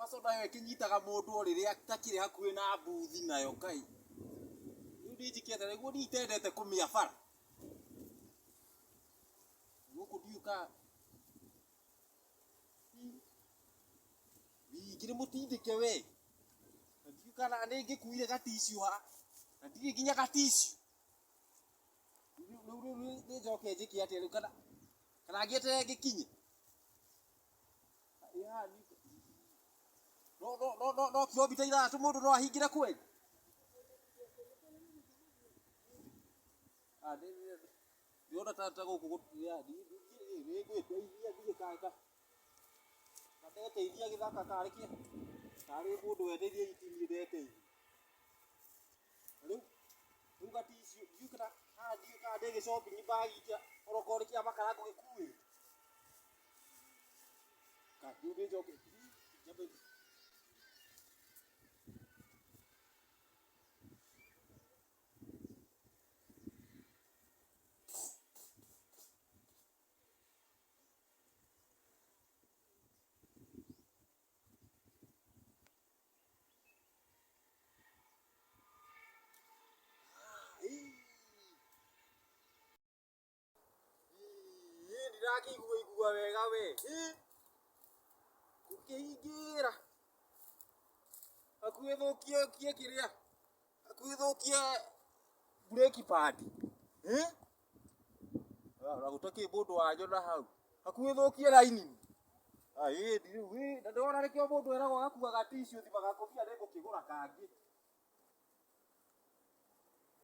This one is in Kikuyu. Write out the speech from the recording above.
Paso nayo ĩkĩnyitaga mũndũ o rĩrĩa takĩrĩ hakuhĩ na mbuthi nayo kai. Rĩu ndinjĩke atĩa nĩguo niĩ itendete kũmĩa bara. Gũkũ ndiũĩ kana ningĩ nĩ mũtindĩke we. Na ndiũĩ kana nĩ ngĩkuire gaticiũ haha na ndirĩ nginya gaticiũ. Rĩu rĩu nĩ njoke njĩke atĩa rĩu kana kana ngĩeterere ngĩkinye. No no no no no kilomita 6 mũndũ no ahingĩre kweli? Ah, ndĩrona ta ta gũkũ nĩngwĩteithia thiĩ ka ndeteithia gĩthaka karĩ kĩ karĩ mũndũ wenderie itindiĩ ndeteithia. Rĩu rĩu gaticio ndiũĩ kana haha ndiũĩ kana ndĩ gĩ shopping bag kĩa onokorwo nĩ kĩa makara ngũgĩkuĩte. Rĩu nĩ njoke nyambe. Ndirakĩigua igua wega we. Gũkĩhingĩra hakuhĩ thũkie kie kĩrĩa hakuhĩ thũkie brake pad. Na gũtakĩrĩ mũndũ wanyona hau hakuhĩ thũkie lining. Ĩĩ rĩu na ndĩrona nĩkĩo mũndũ eragwo agakuaga tissue thimaga kũbia nĩngũkĩgũra kangĩ.